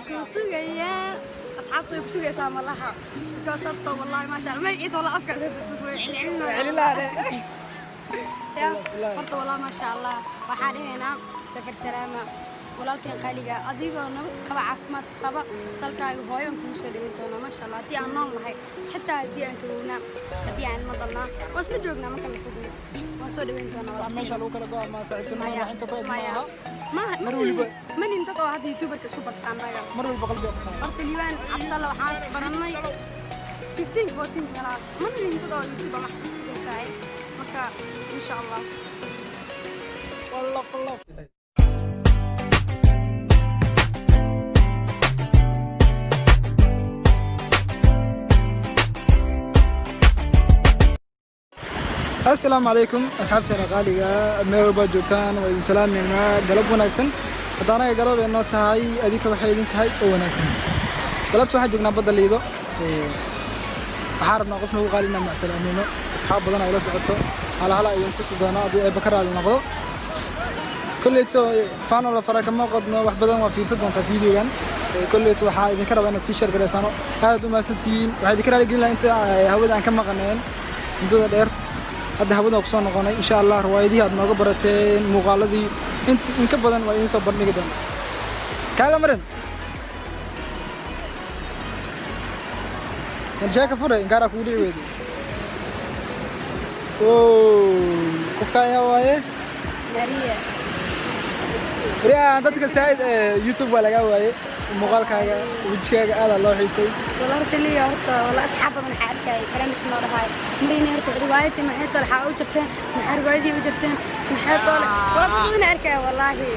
Ku sugayaa, asxaabta way ku sugaysaa malaha, because horta wallahi maasha Allah, magaciisa wallah afka soo Celilaade. Ya, horta wallahi maasha Allah, waxaa dhahaynaa safar salaama walaalkeen qaaliga, adigoo nabad qaba, caafimaad qaba, dalkaaga hooyan kugu soo dhawin doonaa maasha Allah. Haddii aan nool nahay, xitaa haddii aan kawownaa, haddii aan ma dhalnaa, waan isla joognaa, marka la fogno waan soo dhaweyn doonaa Wax walaalkeen. Meesha lagu kala go'a ma saaxiibtinimada. Maya. Wax inta ku eg Maya. maaha. Maaha. Mar waliba- Manin dad oo hadda youtuberka isku bartaan naga. Mar walba qalbiga ku tahay. Horta Liibaan Cabdalla waxaan is barannay 15 14 meelahaas. Manin dad oo youtuber wax isku tahay marka, insha Allah. Wallah, wallah. Asalaamu calaykum asxaabteena qaaliga, meel walbaad joogtaan waa idin salaameynaa. Galab wanaagsan. Hadda anaga galab ay noo tahay, adinka waxay idin tahay oo wanaagsan. Galabta waxaan joognaa badda Liido. Waxaan rabnaa qof nagu qaali inaan macsalaamayno. Asxaab badan ay la socoto, hala hala idin tusi doona hadduu Eebba ka raali noqdo. Kolleyto faano la fara kama qodno, wax badan waa fiirsan doontaa videogan. Kolleyto waxaa idinka rabaa inaad sii share garaysaano. Aad u mahadsantihiin. Waxaa idinka raali gelin lahaa inta hawada aan ka maqaneen muddada dheer. Hadda hawada waa kusoo noqonay insha Allah. Riwaayadihii aad nooga barateen, muuqaaladii int in ka badan waa idiin soo bandhigi doonaa. Kaaga marin sheeka fure inkaaraa kugu dhici weyday. Qofka ayaa waaye. Maria. Wariyahan dadka saaid YouTube waa lagaa waayey, muuqaalkaaga, wejigaaga aadaa loo xiisay. Wala horta liya, horta wala asxaab badan waxaa arkayay kalamis noo dhahay marayna. Horta riwaayadii maxay tole, waxaa u jirteen, maxaa riwaayadii u jirteen, maxay tole, wala dad badan arkaya wallaahi.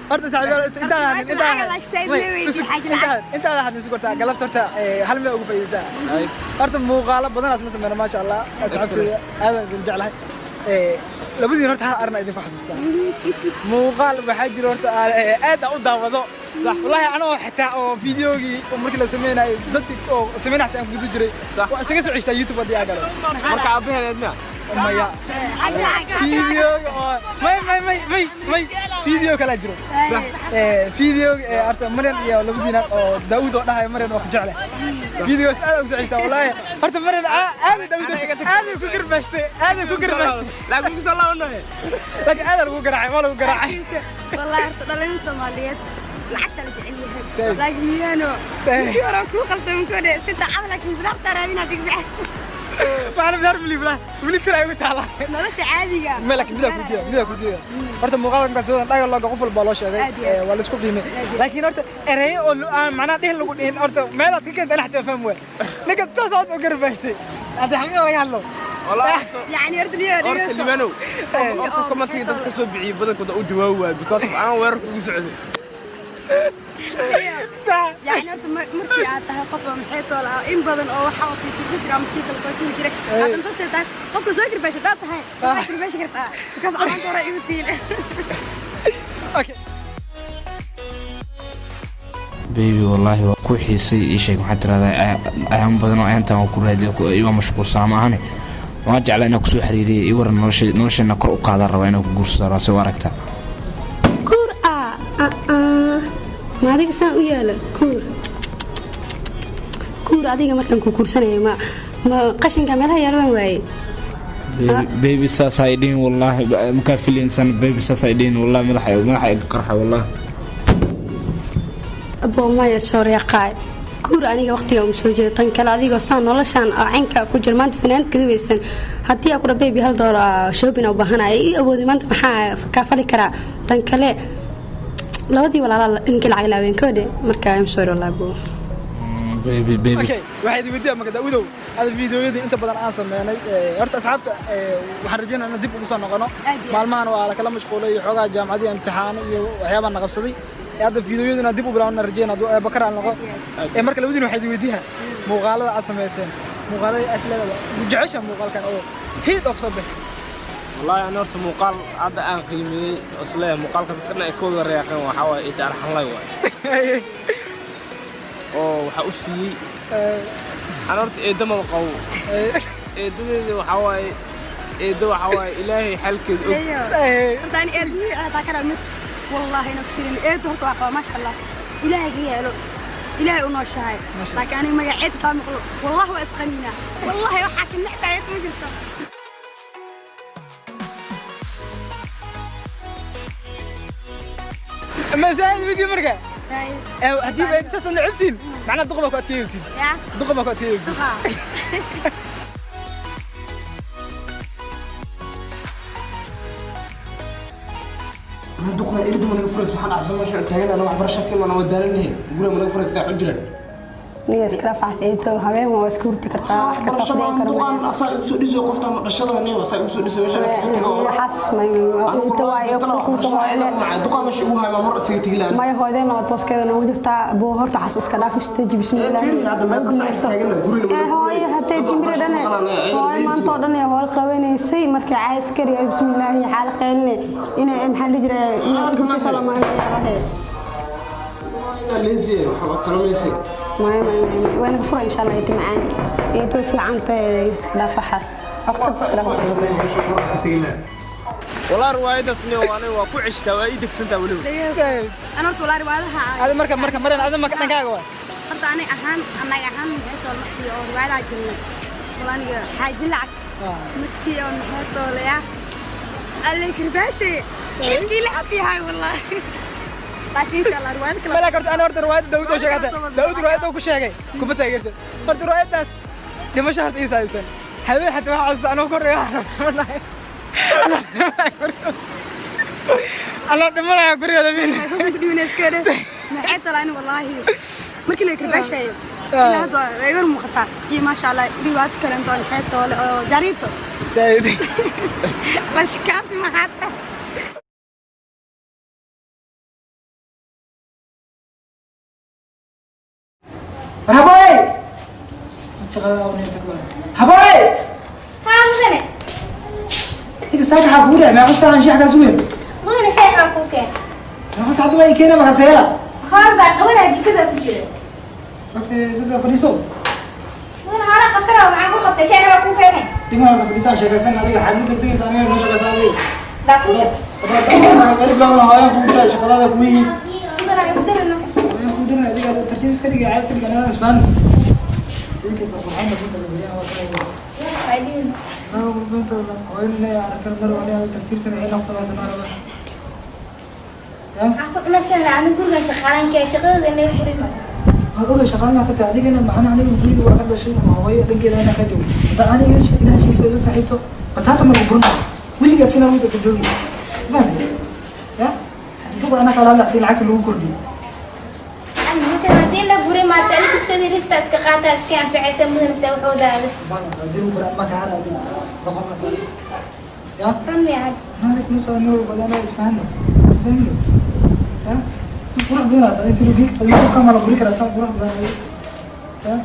Horta saaxiibayaal, intaada hadlin si kortaa galabta horta hal mid ugu faa'iidaysaa. Horta muuqaalo badan asna sameeyna maasha Allah. Asxaabteyda aadaan idin jeclahay. Labadiin horta hal arrin idinku xasuustaa. Muuqaal waxaa jira horta aad aan u daawado wallahi, anoo xitaa oo videogii oo markii la sameynayay dadki oo sameynay xitaa aan guda jiray. Waa isaga soo ceshtaa YouTube haddii aan galo. Marka aabbaheedna? Maya, video oo may may may may may video kala jiro. Video horta Marian iyo labadiina oo Daawud oo dhahay Marian waa ku jecleh, videogaas aad ugu soo ceshtaa wallahi. Horta Marian aad Daawud aad ku garbaashtay, aad ku garbaashtay. Laakiin kusoo laabanahay. Laakiin aad lagu garaacay, waa lagu garaacay. Wallahi horta dhalin Soomaaliyeed lacagta la jecel yahay, laakiin miyaano intii hore kuu qaltay mukoodhe si daacad, laakiin bidaarta raadinaad igbax. Macna bidaar bili bilaa wili tira ay ugu taalaa. Nolosha caadiga. Ma laakiin midaa ku diida, midaa ku diida. Horta muuqaalka markaas soo dhaga looga qof walba loo sheegay. Aad iyo aad. Waa la isku qiimay, laakiin horta ereyo oo aan macnaha dheh lagu dhihin, horta meelaad ka keentay ana xataa faham waay. Ninka toos aad u garbaashtay haddii xaqiiqa laga hadlo. Yani horta liyo Horta Libanow, horta commentiga dadka soo bixiyay badankooda u jawaabi waayo because of aan weerar kugu socday. Yani horta markii aad tahay qof oo maxay tool ah in badan oo waxa oo fiirsan jira ama sii kala soo jiri jiray, haddana saasay tahay, qofka soo garbaash haddaad tahay, waxaad garbaashi kartaa because calaanta hore igu tiile. Okay. Baby, wallaahi waa ku xiisay. Ii sheeg, maxaa tirahdaa, ayaan badan oo ayaantan waa ku raadiya, waa mashquulsanaa ma ahane. Waan jeclaa inaan kusoo xiriiriya. Ii waran nolosha, nolosheena kor u qaadan rabaa inaan ku guursado rabaa, soo aragta. Guur ah, ma adiga saan u yaala guur? Guur adiga markaan ku guursanaya ma qashinka meelaha yaala waan waaye. Baby, saas hay dhihin wallaahi, makaa filaysan. Baby, saas hay dhihin wallaahi, madaxa madaxa iga qarxa wallaahi. Abo maya, sorry qaay, guur aniga waqtiga uma soo jeedo. Tan kale adigoo saan noloshaan oo caynka ku jira, maanta fanaanad kaduweysan, haddii aa kudha baby $1 shopping u baahanaya ii awoodi, maanta maxaa kaa fali karaa? Tan kale labadii walaalaa ninkii lacag laaween koodhe. Marka I'm sorry wallahi bro. Baby, baby. Okay, waxaa idin weydiiyaa marka Daawudow, ada fiidiyoyadii inta badan aan sameynay, horta asxaabta waxaan rajeynaa inaan dib ugu soo noqono. Aad iyo aad. Maalmahan waa la kala mashquulay iyo xoogaa jaamacadii, imtixaano iyo waxyaabaa na qabsaday. Hadda fiidiyoyadu inaan dib u bilaabno rajeynaa hadduu Eebba ka raali noqo. Marka labadiin waxaa idin weydiiyaa muuqaalada aad sameyseen, muuqaalada aad isleedahay jecesha, muuqaalkan oo hit of soo bix. Wallaahi ana horta muuqaal hadda aan qiimeeyey oo isleeyahay muuqaalka dadka dhan ay ka wada reeqeen waxaa waaye ida arxanlay waay oo waxaa u siiyey. Ana horta eedda maba qabo. Eeddadeeda waxaa waaye, eedda waxaa waaye Ilaahay xalkeeda og. Horta ani eed mid aa kana mid wallahi ina ku shirin eed horta waa qaba maasha Allah. Ilaahay ka yeelo, ilaahay u nooshahay, laakiin aniga magaceed taa maqlo, wallahi waa isqaniinaa, wallahi waxaa ka necbahay ma jirto. Ma shaahid widii marka haddii ba saas u necabtiin, macnaha duqa baa ku adkeeyeysid. Ya. Duqa baa ku adkeeyeysid. Duqa. Duqda irdu ma naga furaysa? Waxaan dhacsan meesha taagan ana waxbarasho ka imaan, waa daalanahay, guriga ma naga furaysa u jiraan. Niga iskala faxsayto, habeen waa iska hurti kartaa, wax kasta waxbarasho ku dhici ma karo. Duqaan asaa igu soo dhiso, qofta ma dhashada ne asaa igu soo dhiso meesha iskaga tago. Waxaas may inta waayo ku soo hooyade. Duqaan meesha ugu hayo mar isaga tegi lahaa. Maya, hooyadee nabad booskeeda noogu jirtaa buu. Horta waxaas iska dhaaf, istaji, bismillaah. Fiiri, hadda meeqa saac taaganna guriga ma Ee, hooye hadday dad timiri waxbarasho dhane maqlaan, ee, hooye lazy. Maanta oo dhan ee howl qabanaysay markii caaskari ay bismillaahi xaal qeeline inay maxaa la jiray inay salaamaayeen. Inaa lazy waxaa kalamaysa. Maya, maya, maya, waa naga fura insha Allah. Inta macaan iyadoo fiican tahay, iska dhaaf waxaas, waqti iska dhaaf. Walaa riwaayadaasni aniga waa ku ceshtaa, waa ii degsantaa weliba. Ana horta walaa riwaayadaha Adi marka Marian, adi marka dhankaaga waay. Horta ani ahaan, anaga ahaan, maxay tool markii oo riwaayadaha jirnay, wala aniga xaaji lacag markii oo maxay toolaya alle karbaashe xilkii lacag yahay wallahi, laakiin insha Allah riwaayad kale. Malak, horta ana horta riwaayadda Daawud oo sheegay, Daawud riwaayadda uu ku sheegay kuma taageerta. Horta riwaayaddaas dhimasho horta ii saaysan habeen xataa waxaa xasuusta anoo kor iga anoo dhimanaya gurigooda min. Saas ku dhimanay iska dheh. Maxay tool ani wallahi markii la karbaashayo ilaa hadda waa iga muuqataa iyo maasha Allah riwaayad kale intoon maxay toole oo jariito Saayid. Lashkaasi maxaa tahay? Haboy, shaqada awniya takbaan haboy. Haa, mudane. Iga saaka xaa kugu dhacay? Meeqa saacan shax kaa sugeen? Mudane, shaah baan kuu keenay. Meeqa saacad baa ii keena markaas yeela? Hoor baa qabanaa, jikada ku jira. Okay, sida fadhiiso. Mudane, horaa qabsanaa, maxaan ku qabtay? Shaah baan kuu keenay. Dhimahaas fadhiiso, aan sheekaysan. Adiga xaad la degdegaysa, aniga noo shaqaysan adiga. Baakuusha. Qarib laadana hooyaan kugu diray, shaqadaada kugu yihiin. Mudane, aan ku dirino. Hooyaan kugu diray, adiga tartiib iska dhigay, caadi iska dhigay, anadaan isfahanno. Idinka qurxayna ku taga baryahan waa kana. Waa dhihin. Hooyana aragtana mar waa aniga tartiibtan waxay noqonaysaa maraba ya. Maxaan ku xumaysanaa? Anigu gurigan shaqaalanka shaqadooda inaga furin. Waa ogay shaqaalna ka tahay adigana, macnaha aniga guriga waa ka dhashay oo hooyo dhankeeda inaa ka joogo. Hadda aniga ila heshiiso, ila saaxiibto, bataata ma lagu burinayo weligaa, final inta iska joogi, fahantay ya? Duqda anaa kala hadla lacagta lagu kordhiyo. Markan haddii la buri maarto, aniga iska dirista iska qaata, iska anficaysa mudane, se wuxuu daada. Haddii lagu kordhiyo ma kaara adiga doqon ma tahay ya? Run miyaa? Anaa adiga kula socda mar walba, anaa isfahano, fahmino ya? Qurux badan aad tahay, intii lagu adiga qofka ma la buri karaa saa qurux badan adiga ya?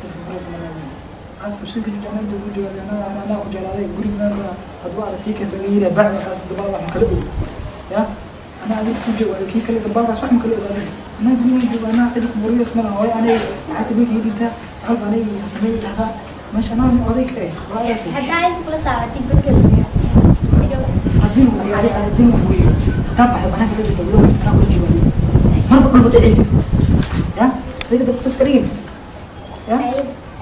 Iska furaysa malaadin aska shirka joognaa ugu jawaabay anaa ku jeclaaday guriga maanta hadduu arag kii keento iga yidhaa bac markaas dabaal wax ma kala og ya? Anaa adiga ku joogo kii kale dabaalkaas wax ma kala og adiga. Anaa guriga joogo, anaa cid ku buriyas mana. Hooyo aniga lacagta bankiga ii dhigtaa, qalb aniga sameey dhahdaa meesha, anaa nin oday ka eh waa aragtay. Haddaa inta kula saabatid barkeeda iska jooga. Haddii lagu buriyo adiga, haddii lagu buriyo, hadaa baxda banaanka la joogta gudaha anaa kula joogo adiga marba dhulba dhacaysid ya? Adiga dabka iska dhigin ya? Ay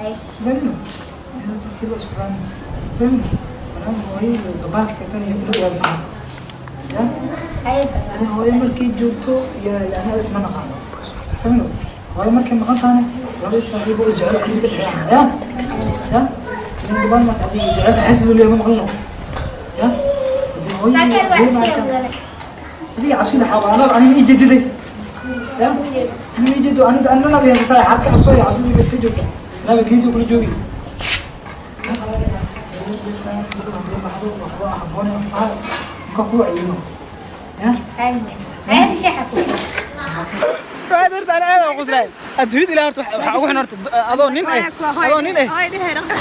ay. فاهمني؟ إذا ترتيب أسبوعين فاهمني؟ أنا هواي دبالك كتاني يقولوا يا معاه يا Ay. أنا هواي مركي جوتو يا يعني هذا اسمه نقام فاهمني؟ هواي مركي مقام ثاني هذا الصاحب وزعل حبيبك الحياة يا يا إذا دبال ما تعدي جعلك حاسس اللي ما مقلنا يا هذه هواي. Laakiin waa cabsiya mudane. هذه عبسيدة حوا أنا ما يجدد يا أنا ما يجدد أنا أنا نبي هذا حتى عبسوي عبسيدة كنت جوتا أنا بكيسو كل جوبي Ay, shaaxa kuu Waxaad horta ana aad u qoslay adduunyada ilaa horta waxa ugu xun horta adoo nin eh, adoo nin eh. Hooyo dhehe dhaqso.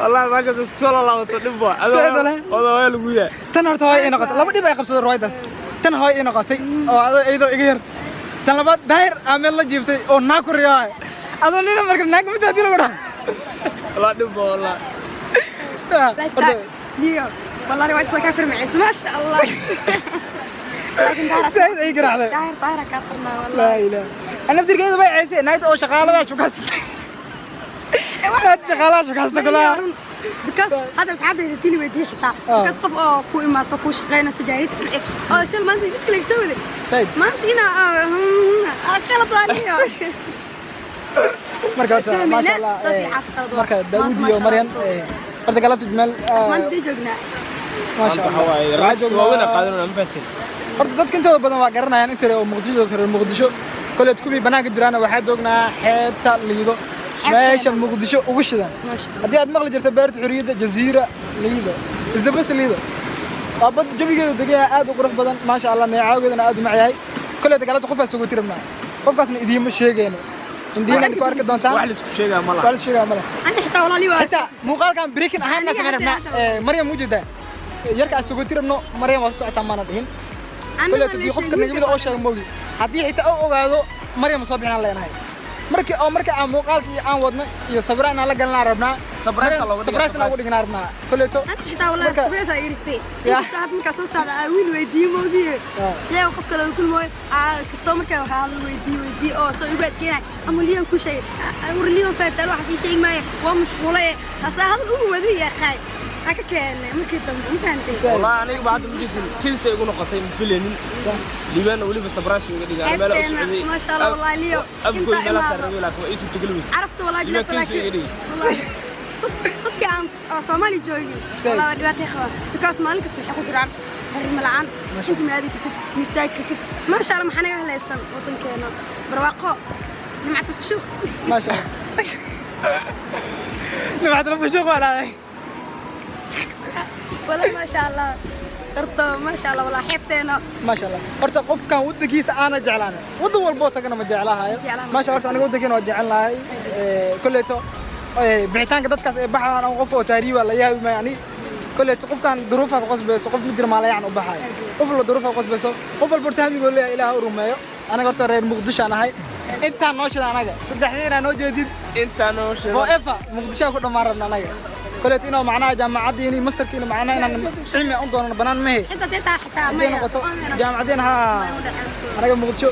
Wallahi meesha isku soo laalaabato dhib waa. Socod walahi. Adoo hooyo lagu yahay. Tan horta hooyo ii noqotay, laba dhib ay qabsaday riwaayadaas. Tan hooyo ii noqotay oo adoo iyadoo iga yar. Tan labaad Daahir aa meel la jiiftay oo naag ku riyaay adoo nina, marka naag mid haddii lagu dhaha. Wallahi dhib waa wallahi. Horta Niyo, والله رواية سكافر معي ما شاء الله. Laakiin Daahir Said ay garaacday. Daahir, Daahir kaa tarnaa wallahi. Laa ilaaha. Ana naftirkeeda bay ceysay naagta oo shaqaalada shukaastay, naagta shaqaalaha shukaasta kulaha. Because hadda asxaabtayda tili weydiiyey xitaa, because qof oo ku imaato, ku shaqaynayso, jaahiliyad xun oo shil maanta jidka laga soo waday Said. Maanta inaa qalad waaniyo. Marka horta Fahmayna, maasha Allah. saas iyo xaas qalad waa. Marka Daawud Maanta iyo maasha Maryan Allah. Horta galabta meel Maanta dee joognaa. Maasha Maanta Allah. waxaa waaye Waxaa relax joognaa- waaweyn aan qaadanayna, ma fahanteen? Horta dadka intooda badan waa garanayaan inta oo Muqdisho joogto, reer Muqdisho koleed kuwii banaanka jiraana. Waxaa joognaa xeebta Liido, meesha Muqdisho ugu shidan. Maasha Allah. Haddii aad maqli jirta Beerta Xurriyadda, Jaziira, Liido isabas. Liido waa bad jawigeedu degan yahay, aad u qurux badan, maasha Allah, neecaawgeedana aad u macyahay. Koleed galabta qofkaas ugu tirabnaa, qofkaasna idiima sheegayno, indhiina ku arki doontaan. Wax la isku sheegaa ma waa laha. La sheegaa male. Ani xitaa walaali waa Xitaa muuqaalkan breaking ahaan ma Aniga samayn rabnaa. hadda- Maryam mujeedaa yarka aan sugo tirabno, Maryam waa soo socotaa maana dhihin. Anna Koleet waa la haddii qofka sheegay. nagamida oo sheega moogi, haddii xitaa uu ogaado Maryam soo bixinaan leenahay. Markii oo marka aan muuqaalka iyo aan wadno iyo sawiraan inaan la galanaa rabnaa. Surprise aa looga dhigaa, Surprise inaan uga surprise. dhignaa rabnaa koleeto. Ani xitaa walaali surprise aa irigtay. Ya. Inkastoo hadda markaa soo socda aa wiil weydiiye moogiye. Yaa qof kale kulmooy aa kastoo markaa waxaa la weydiiye oo soo igu adkeynay ama liyan ku sheegay war liyan faataal waxaas ii sheegi maayo, waa mashquulay, hase hadal ugu waday yaa qaay aa ka keenay markii dambe, ma fahantay? Wallahi aniga ba hadda majlisin kiisay igu noqotay, ma filaynin. Liibaanna weliba surprise uga dhigaa meel u Xeebteena, socday. maasha Allah, wallahi Leo, Afgooy intaa meelahaas imaado. rabay, laakiin waa ii suurtageli weyse. Carafta wallahi. Liibaan Bilaa kiisuu iga dhigay. Wallahi dadka aan oo Soomaali joogin Say. wallahi waa dhibaatay qabaan, because maalin kasta waxay ku jiraan xorrimo la'aan, inta ma aadi kartid, ma istaagi kartid. Maasha Allah, maxaa naga helaysan wadankeena barwaaqo, nimcata fushuuq. Maasha Allah, nimcad la fushuuq waa dhacday. Wallahi maasha Allah, horta maasha Allah, wallahi xeebteena. Maasha Allah, horta qofkan waddankiisa aana jeclaanay, waddan walboo tagana ma jeclahayo. Jeclaan. Maasha Allah, horta aniga waddankeena waa jecelnahay. Kolleeto bixitaanka dadkaas ee baxayaan ama qof oo taariiba la yaabi maayo. Ani kolleeto qofkan duruufa ku qasbayso, qof ma jiro maalayacan u baxayo, qof walba duruufa ku qasbayso, qof walba horta hamigoo leeyahay Ilaah u rumeeyo. Anaga horta reer Muqdisho aan ahay, intaan noo shida anaga saddexdiinaa noo jeedid. Intaa noo sheego. Forever Muqdisho ku dhammaan rabna anaga. Kolleeto inuu macnaha jaamacaddiini, masterkiina, macnaha inaan cilmi u doonano banaan mahe. Inta xitaa Haddii maya noqoto jaamacaddiina ha anaga Muqdisho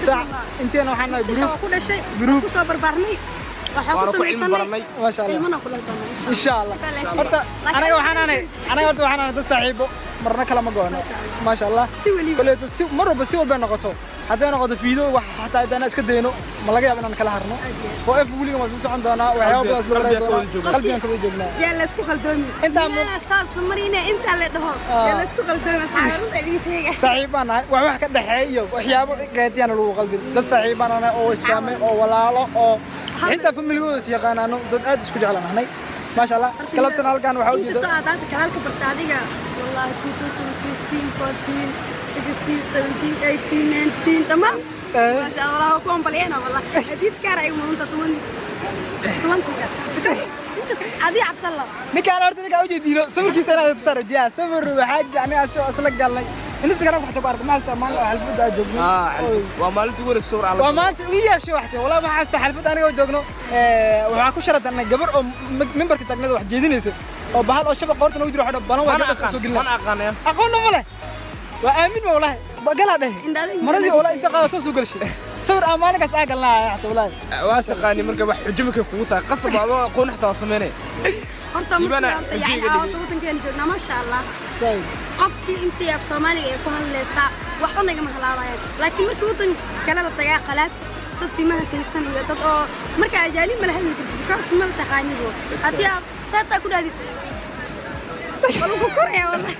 saac inteena waxaan nahay Muqdisho group. waa ku dhashay, Group. ku soo barbaarnay, waxaa ku Waana ku cilmi samaysanay baranay. Maasha Allah. Ilmana ku dhal doona. Insha Allah. Horta anaga waxaan aanay, anaga horta waxaan aanay dad saaxiibo, marna kala ma go'no, maasha Allah. Si weliba. Kolleeto si mar walba, si walba noqoto, hadday noqoto fiido wax xataa haddaan iska dayno, ma laga yaabo inaan kala harno. Forever weligan waan soo socon doonaa, waxyaabo badan isla wadaagi Qalbiga ka doonaa. wada joognaa. Qalbigaan ka wada joognaa. Yaa la isku khaldoomi. Intaa saas marina intaa la dhaho, yaa la isku khaldoomi, asxaabta runta idiin sheega. Saaxiib baan nahay, wax ka dhexeeya iyo waxyaabo qeetiyana lagu qaldin. Dad saaxiib baan nahay oo isfahmay oo walaalo oo xitaa familigooda is yaqaanaano, dad aad isku jeclaan nahay, maasha Allah. Galabtan halkan waxaa ujeeda Inkastoo aad hadda kalaalka barta adiga, wallahi 2015, 14, 16, 17, 18, 19 dhammaan. Maasha Allah, wallahi waa ku hambalyeena, wallahi hadiid kaar ay mudantaa tobantiga, because inkasta adi Cabdalla. Ninkaan horta ninkaan ujeediino sawirkiisa inaad tusaa rajiyaa. Sawir waxaa jira aniga asoo isla galnay Instagram waxta ku arkay, ma xasuustaa maalin oo xalfadda aad joogno? Waa maalintii ugu horreysay sawir aan la Waa maanta ugu yaabshay waxta, wallahi waxaa xasuustaa xalfad anigoo joogno, waxaa ku sharatanay gabar oo mimbarka taagnada wax jeedinaysa oo bahal oo shabaq qoorta nagu jiro, waxaa balan waa Mana gabadhaas aqaan soo gelina. Mana aqaanaya. Aqoonna ma leh, waa aamin ba wallahi galaa dhehe. Indhaadayga. Maradii wallahi inta qaadato soo galshay, sawir aan maalinkaas aa galnaa xataa wallahi. Waa taqaani marka wax xujo markay kugu tahay qasab adoo aqoon xitaa waa sameynaya. Horta Liibana markii horta xujiga yani dhigay. horta wadankeena joognaa, maasha Allah. Said. Qofkii intii af Soomaaliga ay ku hadlaysaa waxba nagama halaabayaan, laakiin markii waddan kale la tagaa qalaad dad timaha kaysan iyo dad oo marka ajaanib mala hadli kartid, because mala taqaanibo. Haddii aad saataa ku dhahdid waa lagu koraya, wallahi.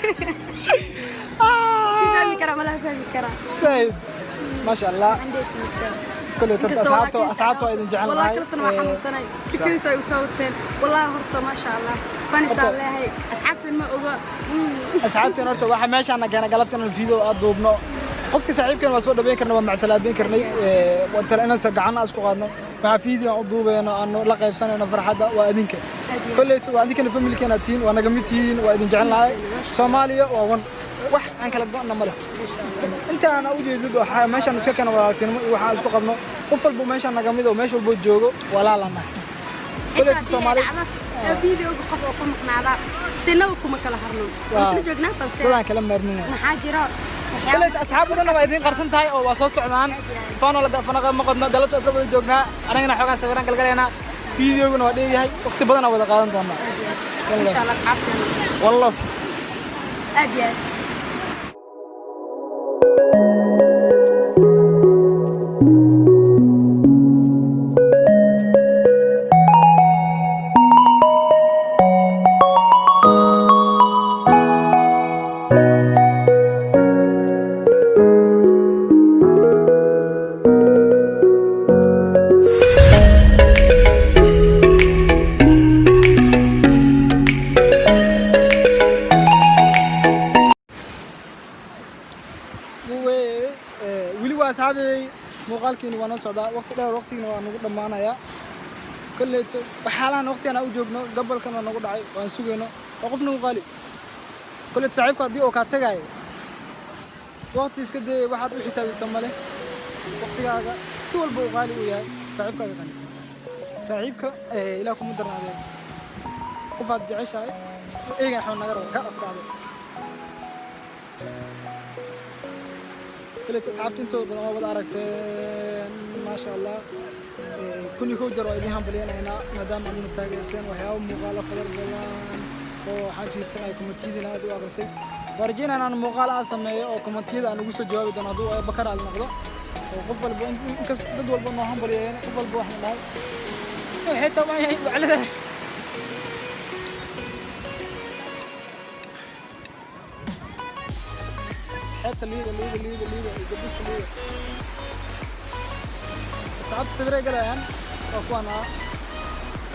Qofkii fahmi karaa malaha fahmi karaa. Said, maasha Allah. Kolley horta asxaabta waa idin jecel wallahi nahay. Kalabtana waa xanuunsanay si kadiis ay u soo wateen, wallahi. Horta maasha Allah, fanisaan leeyahay, asxaabtan ma oga. Asxaabteen horta waxaa meeshaan keena galabta inaan video aad duubno. Qofka saaxiibkeen waa soo dhaweyn karnay, waa macsalaabeyn karnay, waan tala inaan gacan isku qaadno. Waxaa video aan u duubeyno, aan la qaybsanayno farxadda waa adinka. Kolleyta waa adinkana, familkeena tihiin, waa naga mid tihiin, waa idin jecel nahay. Soomaaliya waa wan wax aan kala go'na ma leh. Inta aan u jeedid waxaa meeshaan iska keena walaaltinimo iyo waxaan isku qabno. Qof walba meeshaan naga mid oo meesha walbo joogo walaalaan nahay. Kolleyta Soomaali Videoga qof oo ku maqnaada sinaba kuma kala harno, waan isla joognaa, balse dadaan kala maarmina. Maxaa jira? Waxay Kaleet asxaab badanna waa idiin qarsan tahay oo waa soo socdaan. Faano la fanaqa ma qodno, galabta isla wada joognaa, anagana xoogaan sawiraan galgalaynaa, fiideoguna waa dheeryahay, waqti badanaa wada qaadan doonaa. Insha Allah asxaabteena. One love. Aad iyo aad. Weli waa asxaabey, muuqaalkiina waa noo socdaa, waqti dheer waqtigiina waa nagu dhammaanayaa. Kolleyto waxyaalahan waqtigan aan u joogno, gobolkan waa nagu dhacay, waan sugayno, waa qof nagu qaali. Kolleyto saaxiibka haddii oo kaa tagaayo waqti iska dee waxaad u xisaabisa male, waqtigaaga si walba uu qaali u yahay, saaxiibkaaga qaalisan. Saaxiibka ilaah kuma darnaadeen, qofaad jeceshahay eegan xun naga rabo ka ku dhacday. Kaleeto asxaabta intooda badan waa wada aragteen, maasha Allah. 1001 jeer waa idiin hambalyaynaynaa maadaama aadna taageerteen waxyaabo muuqaalo fadar badan oo waxaan fiirsanaya kommentiyadiina aad u aqrisay. Waan rajeynaya inaan muuqaal aan sameeyo oo kommentiyada aan ugu soo jawaabi doono hadduu bakar aad noqdo, oo qof walba inkas dad walba noo hambalyeeyeen, qof walba waxna dhahay xitaa waan yahay waclada. Xeebta liida liida liida liida iyo gabdhista liida, asxaabta sawiray galayaan, waa kuwaan ah.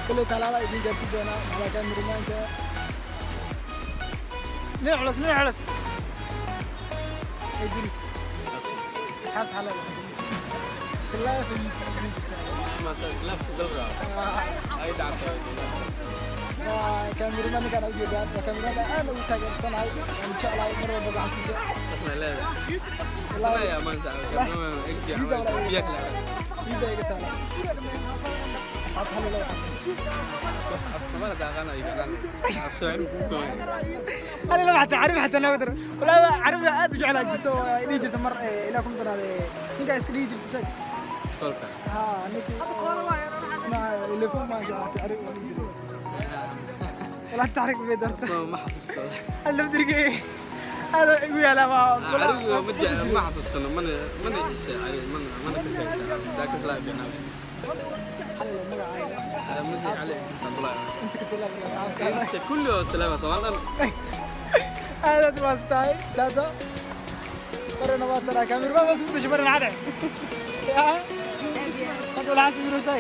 Kolley taalaala idiin gaarsiin doonaa maxaa kaamirimaanka. Nin culus, nin culus Idris. Asxaabta waxaa leedahay silaaf waa kaamirimaan ninkaan ujeedaan, waa kaamirimaanka aad ugu taageersanahay, waan jeclahay mar walba gacantiisa. Ciidda iga taala. Asxaabta hal ila waxaa hal ila xataa carabi xataa nooga dar. Walaahi carabiga aad u jeclaa jirta oo ay dhihi jirta mar ilaa kuma darnaade ninkaa iska dhihi jirta sheeg. Haa, ninkii ma ilefon maan jeclaatay carabi oo dhihi jiray. Walaahi taxriik bay darta. Hal lafdirkii aad igu yaalaa waa. Hal ila magacaaga inta ka salaamay asxaabta. Aad waas tahay daada marna waa taraa kaamir ma isku dashay marna cadhe yaa hadda waxaa sawiraysaa.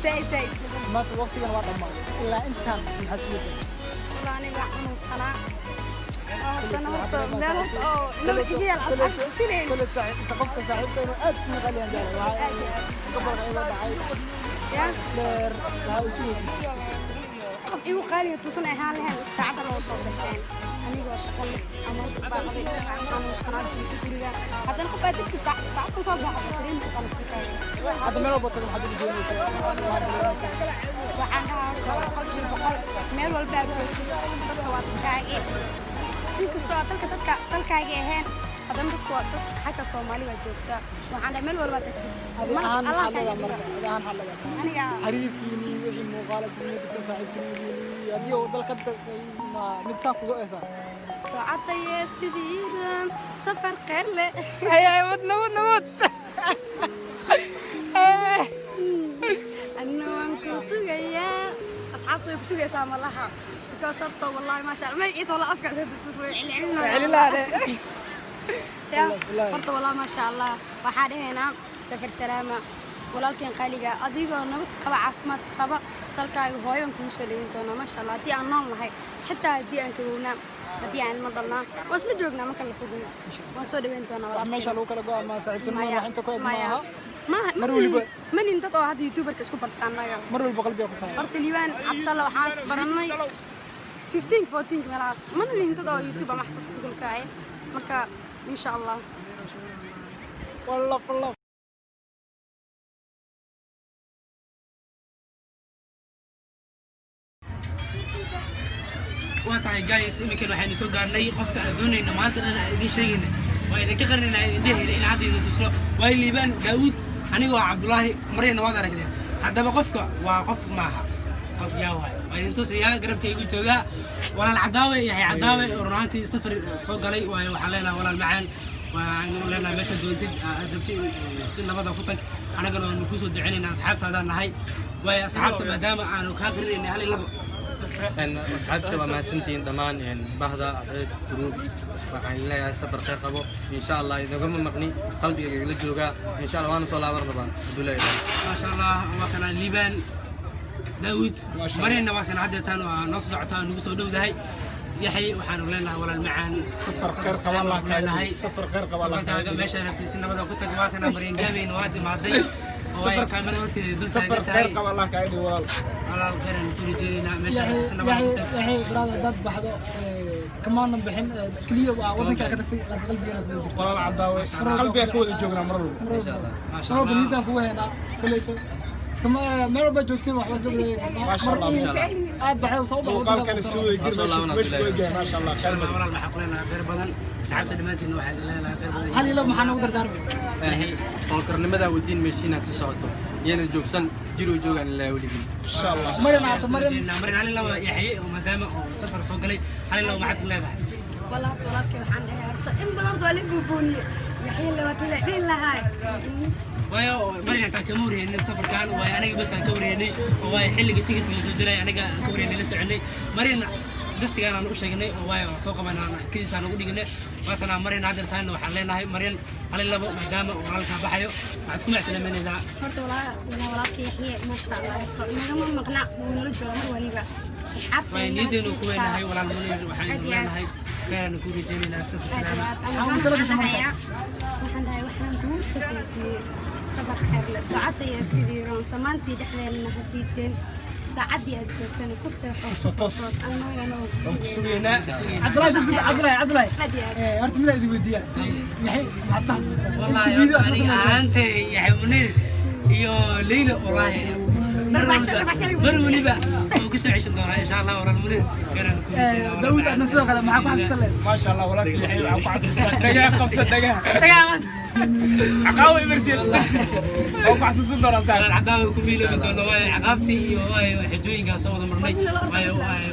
Zaid zaid. Maanta waqtigan waa dhammaaday, ilaa intaan maxaa sugaysaa? Wallah aniga xanuunsanaa. Haddana horta meel horta oo inaba iga yaal asxaabta sileen. Kole saaxiib qofka saaxiibka inuu aad ku qaliyan jeclay waxaa gobolka iyadoo dhacay Ya dheer waxaa u sugaysaa. Qof igu qaaliga tuusan ahaan lahayn saacadda loo soo baxeen anigoo shaqo leh ama u baaqday xanuunsanaa jiifo guriga, haddana qof aad dadka saacad saacad ku soo baxay dareen qalabka. Hadda meel walba tago maxaad ugu jeedinaysaa? Waxaan dhahaa 100% meel walba aad joogtid dadka waa dadkaagii, inkastoo aad dalka dadka dalkaagii ahayn, haddana dadku waa dad xagga Soomaali baa joogta. Waxaan dhahay meel walba tagtid Adi ahaan Allah maxaa leedahay kaaga marka? Adi ahaan maxaa leedahay? Aniga xiriirkiinii wixii muuqaala kuma jirta saaxiibtinimadiinii haddii uu dalka tagay ma mid saan kuga eesaa? Socodaya sidiidan safar kheyr leh. Ay ay, wad nabad nabad. Anna waan ku sugayaa, asxaabta way ku sugaysaa malaha, because horta wallahi maasha Allah magaciisa wala afka soo celcelinaya. Celilaade. Ya Wallaahi. Horta wallahi maasha Allah waxaa dhahaynaa safar salaama walaalkeen qaaliga, adigoo nabad qaba, caafimaad qaba, dalkaaga hooyo baan kugu soo dhawin doonaa maasha Allah. Haddii aan nool nahay, xitaa haddii aan kabownaa, haddii aan ilmo dhalnaa, waan isla joognaa, marka la fogno waan soo dhaweyn doonaa Wax walaalkeen. Meesha lagu kala go'a ma saaxiibtinimada wax inta ku eg Maya. maaha. Maaha. Mar waliba- Manin dad oo hadda youtuberka isku barta annaga. Mar walba qalbiga ku tahay. Horta Liibaan Cabdalla waxaan is baranay 15 14 meelahaas, mana lihin dad oo YouTube ama xasaas ku dulkaaye, marka insha Allah. Walla walla. Waa tahay. Alright guys, iminkan waxaynu soo gaarnay qofka aan doonayna maanta dhan aan idiin sheegayna, waa idinka qarinayna, idin dhehayna in hadda idin tusno. Waa Liibaan Daawuud, anigoo ah Cabdulaahi Maryana, waad aragteen. Haddaba qofka waa qof maaha, qof yaa waay, waa idin tusayaa. Garabka igu joogaa walaal Cadaawe, Yaxya Cadaawe, oo run ahaantii safar soo galay. Waayo waxaan leenahay walaal macaan, waanu leenahay meesha doontid aad rabtid in si nabada ku tag, anagana waanu kusoo ducinaynaa, asxaabtaadaan nahay. Waayo asxaabta, maadaama aanu kaa qarinayna hal iyo labo. Asxaabta waa mahadsantihiin dhammaan, bahda Cadceed Group. Waxaan leeyahay safar khayr qabo insha Allah. Idagama maqni, qalbiga igala joogaa insha Allah, waana soo laaban rabaa hadduu leeyahay. Maasha Allah, waa kana Liibaan Daawud. Marina waa kana haddeetaan, waa noo soo socotaa, nagu soo dhowdahay. Yaxay, waxaanu leenahay walaal macaan, safar khayr qaba Allah kaaga leenahay. Safar khayr qaba Allah kaaga. Safarkaaga meesha rabtay si nabada ku tag. Waa kana Maryan Gaabeyn, waa timaaday oo ay kaamirada horteeda dul safar taagan khayr tahay. Qaba Allah kaaga dhigo walaal. Walaal, khayran ku rajeynaynaa, meesha rabtay si nabada ku tag. Yaxay brother, dad baxdo kamaana bixin, keliya waa wadankaa ka tagtay, laakiin qalbigeena kuwada jirta. Walaal Cadaawe, qalbiga ka wada joognaa mar walba. Maasha mar walba Allah. Niyadaan kugu haynaa koleyto, kama meel walba joogtiin waxba isla wadaagi karnaa. Maasha Allah, maasha Allah. Aad baxday soo baxdo. Muuqaalkana si wada jir meesha ku egyahay. Maasha Allah, khayr badan. Walaal, waxaa ku leenahay khayr badan. Asxaabta dhammaantiinna waxaa idin leenahay khayr badan. Hal iyo labo maxaa noogu dardaarmay? Howlkarnimada wadiin meeshiina ka socoto, iyana joogsan jiruu joogaan ilaa weligii. Insha Allah. Maryan aata, Maryan. Maryan, hal iyo labo Yaxye oo maadaama uu safar soo galay, hal iyo labo maxaad ku leedahay? Wallah horta walaalkay waxaan dhahay, horta in badan horta waa la buubuuniye, Yaxya labaatan la dhihi lahaa. Waayo Maryan xitaa kama warheynin safarkan, waayo aniga bas aan ka warheynay, oo waayo xilliga tigidka la soo diray aniga ka warheynay, la soconay. Maryan jastigaan aan u sheegnay, oo waayo waan soo qabanaa, kadiisaan ugu dhiganay. Waatanaa Maryan haddeer taana waxaan leenahay Maryan, hal iyo labo, maadaama uu walaalkaa baxayo, waxaad ku macsalaamanaysaa? Horta walaalka Yaxye, maasha Allah, nagama maqna, wuu nala jooga mar waliba. Asxaabta waayo niyadeenu ku weynahay walaal Munir, waxaan leenahay khayraanu ku rajaynaynaa, safar salaama. Waxaan dhahay, waxaan kugu sagootiyey safar khayr leh, saacadda iyo sidii roon samaantii dhexdeena hasiiteen, saacaddii aad joogtana ku seexo. Soo toos. Annagana waan waan ku ku sugeynaa. sugeynaa. Cabdullahi, sug, Cabdullahi, Cabdullahi. Aad iyo aad. Horta midaa idin weydiiyaa, Yaxay maxaad ku xasuustaa inta Wallaahi video aad aniga samaysay? Ahaantay Yaxya Munir iyo Leyla, wallaahi mar waliba waan ku soo ceshan doonaa insha Allah. Walaal Munir, khayraanu ku rajaynaa. Daawud, adna sidoo kale maxaa ku xasuusan leed? Maasha Allah, walaalkii Yaxya waxaan ku xasuustaa dhagaha qabsa, dhagaha caqaawa imartiya waan ku xasuusan doonaa saa. Walaal Cadaawa ku miiloobi doono, waayo caqaabtii iyo waayo xijooyinkaas soo wada marnay, waayo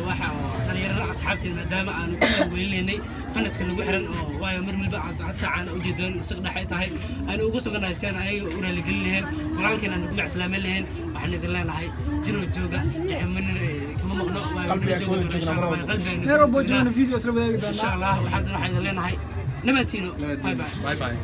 waxa oo dhalinyarada asxaabteen maadaama aanu ku weelinaynay fanaska nagu xiran, oo waayo mar waliba aad had saacaan ujeedoon isaq dhexe tahay aanu ugu suganahay si aan ayaga u raaligelin laheen, walaalkeen aanu ku macsalaaman laheen. Waxaan idin leenahay jiroo jooga. Yaxya Munir kama maqno, waayo Qalbiga nala ku wada joogi doona joognaa mar insha Allah. walba. Qalbiga Meel walbo joogna video isla wadaagi insha doonaa. Allah. Waxaan idin leenahay nabadtiino, bye bye. Bye bye.